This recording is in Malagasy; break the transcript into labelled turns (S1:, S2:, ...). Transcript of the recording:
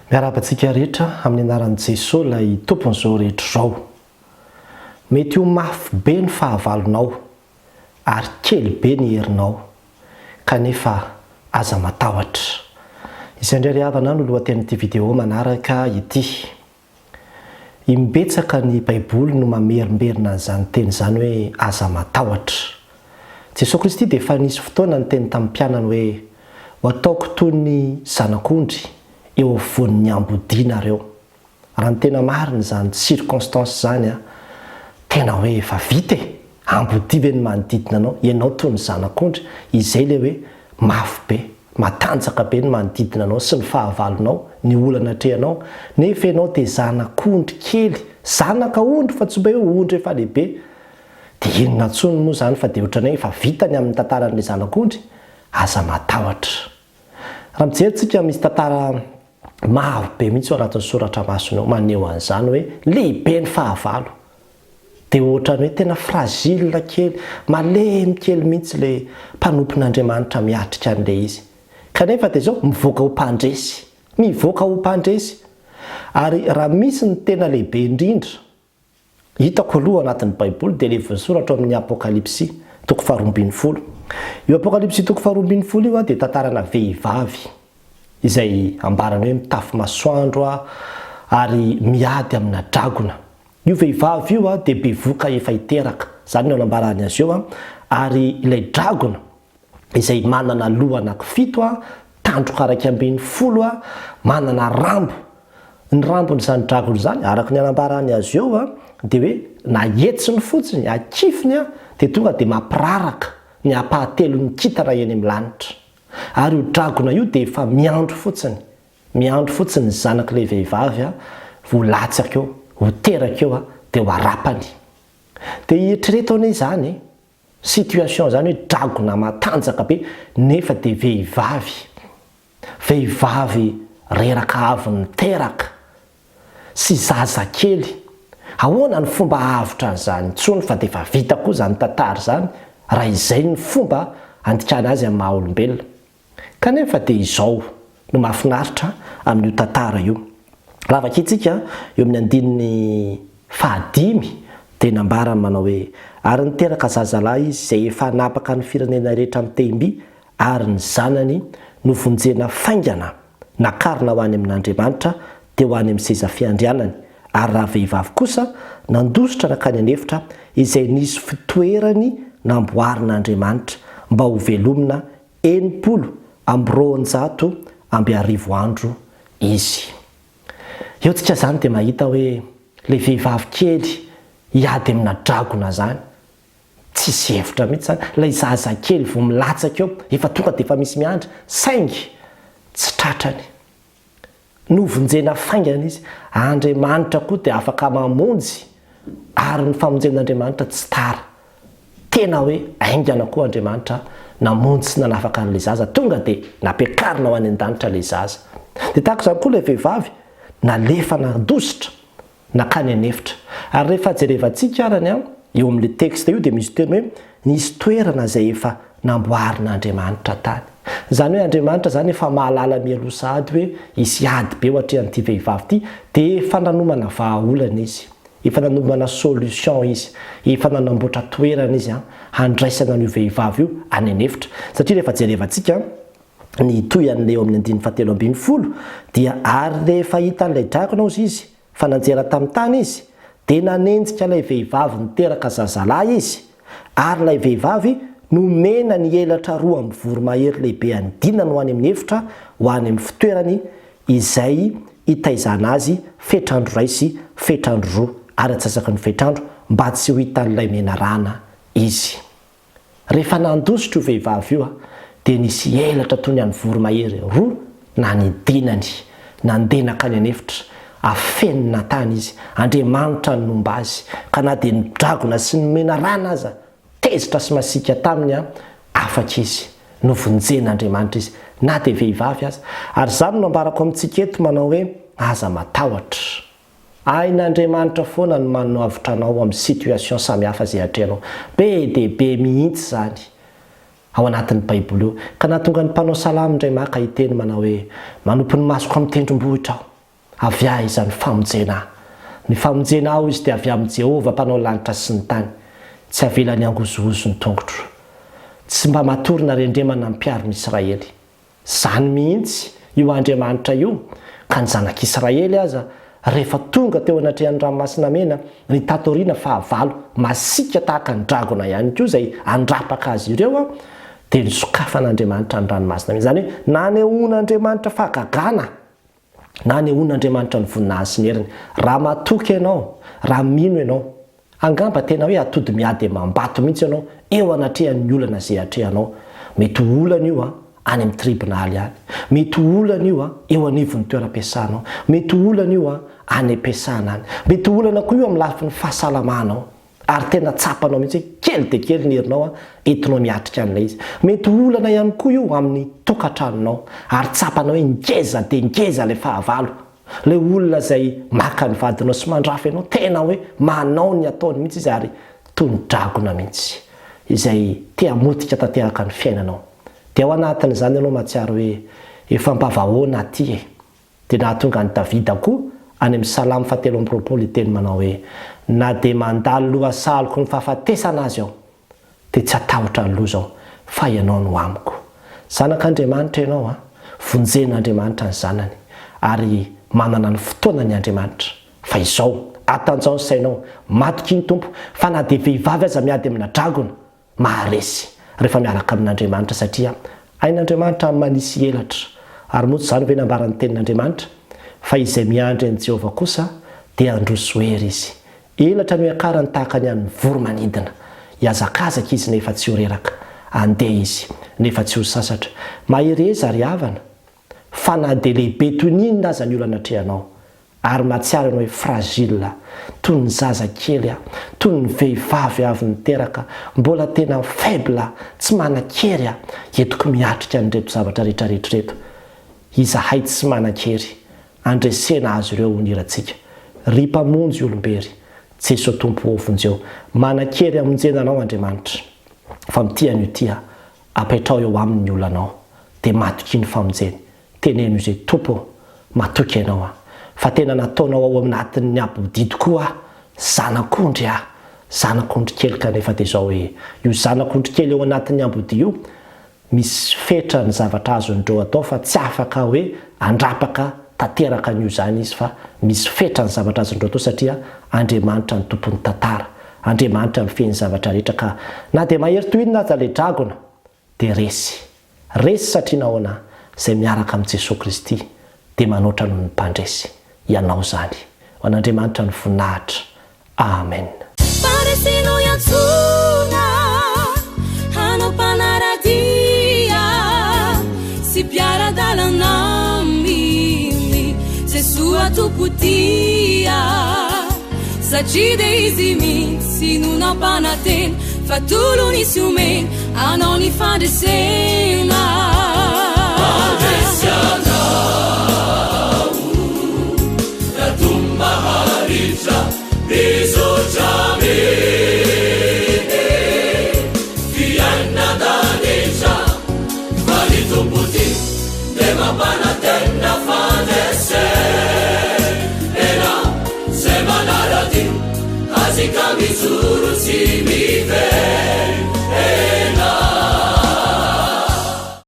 S1: Miarahaba antsika rehetra amin'ny anaran'i Jesoa ilay Tompon'izao rehetra izao. Mety ho mafy be ny fahavalonao ary kely be ny herinao kanefa aza matahotra. Izay indray ry havana no lohatenin'ity video manaraka ity. Imbetsaka ny Baiboly no mamerimberina an'izany teny izany hoe aza matahotra. Jesoa Kristy dia efa nisy fotoana niteny tamin'ny mpianany hoe, Ho ataoko toy ny zanak'ondry eo afovoan'ny ambodia nareo. Raha ny tena marina izany circonstance izany an, tena hoe efa vita e! Ambodia ve ny manodidina anao? Ianao toy ny zanak'ondry, izay ilay hoe mafy be. Matanjaka be ny manodidina anao sy ny fahavalonao, ny olana atrehanao, nefa ianao dia zanak'ondry kely, zanaka ondry fa tsy mba hoe ondry efa lehibe. Dia inona intsony moa izany fa dia ohatran'ny hoe efa vita ny amin'ny tantaran'ilay zanak'ondry? Aza matahotra. Raha mijery tsika misy tantara maro be mihitsy ao anatin'ny soratra masina ao maneho an'izany hoe lehibe ny fahavalo. Dia ohatran'ny hoe tena fragile kely, malemy kely mihitsy ilay mpanompon'Andriamanitra miatrika an'ilay izy. Kanefa dia izao, mivoaka ho mpandresy. Mivoaka ho mpandresy. Ary raha misy ny tena lehibe indrindra, hitako aloha ao anatin'ny Baiboly, dia ilay voasoratra ao amin'ny Apokalypsy, toko faharoa ambin'ny folo. Io Apokalypsy toko faharoa ambin'ny folo io dia tantarana vehivavy, izay ambarany hoe mitafy masoandro ary miady amina dragona. Io vehivavy io dia bevoka efa hiteraka, izany no anambarany azy eo, ary ilay dragona izay manana loha anankifito, tandroka 11, manana rambo. Ny rambon'izany dragona izany, araka ny anambarany azy eo, dia hoe na hetsiny fotsiny, akifiny, dia tonga dia mampiraraka ny ampahatelon'ny kintana eny amin'ny lanitra. Ary io dragona io dia efa miandry fotsiny Miandry fotsiny ny zanak'ilay vehivavy vao latsaka eo, ho teraka eo dia ho arapany. Dia eritrereto anie izany e, situation izany hoe dragona matanjaka be nefa dia vehivavy, vehivavy reraka avy niteraka sy zaza kely. Ahoana ny fomba hahavotra an'izany intsony fa dia efa vita koa izany tantara izany raha izay ny fomba handikana azy amin'ny maha olombelona. Kanefa dia izao no mahafinaritra amin'io tantara io. Raha vakintsika eo amin'ny andininy fahadimy dia nambarany manao hoe, Ary niteraka zazalahy izy izay efa hanapaka ny firenena rehetra amin'ny tehim-by, ary ny zanany novonjena faingana nakarina ho any amin'Andriamanitra dia ho any amin'ny seza fiandrianany, ary raha vehivavy kosa nandositra nankany an'efitra izay nisy fitoerany namboarin'Andriamanitra mba hovelomina 1260 andro izy. Eo tsika zany dia mahita hoe le vehivavy kely hiady amina dragona zany, tsisy hevitra mihitsy zany, ilay zaza kely vao milatsaka eo efa tonga dia efa misy miandry, saingy tsy tratrany. Novonjena faingana izy. Andriamanitra koa dia afaka mamonjy ary ny famonjen'Andriamanitra tsy tara. Tena hoe haingana koa Andriamanitra namonjy sy nanafaka an'ilay zaza. Tonga dia nampiakarina ho any an-danitra ilay zaza. Dia tahaka izany koa ilay vehivavy, nalefa nandositra. Nankany an'efitra. Ary rehefa jerevantsika arany an, eo amin'ilay texte io dia misy teny hoe nisy toerana izay efa namboarin'Andriamanitra tany. Izany hoe Andriamanitra izany efa mahalala mialoha sahady hoe hisy ady be ho atrehan'ity vehivavy ity, dia efa nanomana vahaolana Izy. Efa nanomana solution Izy. Efa nanamboatra toerana Izy an, handraisana an'io vehivavy io any an'efitra. Satria rehefa jerevantsika ny hitohy an'ilay eo amin'ny andininy fahatelo ambin'ny folo dia ary rehefa hitan'ilay dragona hozy izy fa nanjera tamin'ny tany izy dia nanenjika ilay vehivavy niteraka zazalahy izy ary ilay vehivavy nomena ny elatra roa amin'ny voromahery lehibe anidinany ho any amin'ny efitra ho any amin'ny fitoerany izay hitaizana azy fetr'andro iray sy fetr'andro roa ary antsasaky ny fetr'andro mba tsy ho hitan'ilay menarana izy. Rehefa nandositra io vehivavy io dia nisy elatra toy ny an'ny voromahery roa nanidinany, nandeha nankany an'efitra. Afenina tany izy. Andriamanitra no nomba azy, ka na dia ny dragona sy ny menarana aza tezitra sy masiaka taminy, afaka izy. Novonjen'Andriamanitra izy, na dia vehivavy aza. Ary izany no ambarako amintsika eto manao hoe, aza matahotra. Hain'Andriamanitra foana ny manavotra anao amin'ny situation samihafa izay atrehanao. Be dia be mihitsy izany ao anatin'ny Baiboly io. Ka nahatonga ny mpanao salamo indray maka hiteny manao hoe, Manopy ny masoko amin'ny tendrombohitra aho. Avy aiza ny famonjena ahy? Ny famonjena ahy, hoy izy, dia avy amin'i Jehovah, Mpanao ny lanitra sy ny tany. Tsy avelany hangozohozo ny tongotro. Tsy mba matory na rendremana ny mpiaro ny Israely. Izany mihitsy io Andriamanitra io, ka ny zanak'Israely aza, rehefa tonga teo anatrehan'ny Ranomasina Mena, ny tato aoriana fahavalo masiaka tahaka ny dragona ihany koa izay handrapaka azy ireo, dia nosokafan'Andriamanitra ny Ranomasina Mena. Izany hoe nanehoan'Andriamanitra fahagagana. Nanehoan'Andriamanitra ny voninahiny sy ny heriny. Raha matoky ianao, raha mino ianao, angamba tena hoe atody miady amam-bato mihitsy ianao eo anatrehan'ny olana izay atrehanao. Mety ho olana io any amin'ny tribonaly any. Mety ho olana io eo anivon'ny toeram-piasanao. Mety ho olana io any am-piasana any. Mety ho olana koa io amin'ny lafiny fahasalamanao. Ary tena tsapanao mihitsy hoe kely dia kely ny herinao entinao miatrika an'ilay izy. Mety ho olana ihany koa io amin'ny tokantranonao, ary tsapanao hoe ngeza dia ngeza ilay fahavalo. Ilay olona izay maka ny vadinao sy mandrafy anao, tena hoe manao ny ataony mihitsy izy ary toy ny dragona mihitsy, izay te hamotika tanteraka ny fiainanao. Dia ao anatin'izany ianao mahatsiaro hoe efa mba vahoana aty e! Dia nahatonga an'i Davida koa any amin'ny Salamo fahatelo amby 20 hiteny manao hoe, Na dia mandalo lohasahaloko ny fahafatesana aza aho, dia tsy hatahotra ny loza aho, fa Ianao no amiko. Zanak'Andriamanitra ianao an! Vonjen'Andriamanitra ny zanany, ary manana ny fotoanany Andriamanitra. Fa izao, atanjao ny sainao, matokia ny Tompo, fa na dia vehivavy aza miady amina dragona, maharesy rehefa miaraka amin'Andriamanitra satria hain'Andriamanitra ny manisy elatra ary moa tsy izany ve nambaran'ny tenin'Andriamanitra fa izay miandry an'i Jehovah kosa dia handroso hery izy elatra no hiakarany tahaka ny an'ny voro-manidina hihazakazaka izy nefa tsy ho reraka handeha izy nefa tsy ho sasatra mahereza ry havana fa na dia lehibe toy ny inona aza ny olana atrehanao Ary mahatsiaro ianao hoe fragile aho, toy ny zaza kely aho, toy ny vehivavy avy niteraka, mbola tena faible aho, tsy manan-kery aho, entiko miatrika an'ireto zavatra rehetra rehetra ireto. Izahay tsy manan-kery, andresena azy ireo ho nirantsika. Ry Mpamonjy olom-bery, Jeso Tompo ô vonjeo. Manan-kery hamonjena anao Andriamanitra, fa mitia an'io tia, apetraho eo Aminy ny olanao, dia matokia ny famonjeny. Teneno izay Tompo ô, matoky Ianao aho, fa tena nataonao ao anatin'ny abodia tokoa aho, zanak'ondry aho, zanak'ondry kely kanefa dia izao hoe, io zanak'ondry kely ao anatin'ny ambodia io, misy fetra ny zavatra azon'ireo atao fa tsy afaka hoe handrapaka tanteraka an'io izany izy fa misy fetra ny zavatra azon'ireo atao satria Andriamanitra no tompon'ny tantara, Andriamanitra mifehy ny zavatra rehetra ka na dia mahery toy inona aza ilay dragona dia resy. Resy satria nahoana? Izay miaraka amin'i Jesoa Kristy dia manoatra noho ny mpandresy. Ianao izany. Ho an'Andriamanitra ny voninahitra. Amen.
S2: Mpandresy no iantsoana hanao mpanara-dia sy mpiara-dalana aminy Jesoa Tompo tia satria dia Izy mihitsy no nampanantena Fa tolony sy omeny anao ny fandresena.
S3: Mandresy anao Ratompo maharitra mizotra aminy Fiainana an-danitra Fa ny Tompo tia dia mampanantena.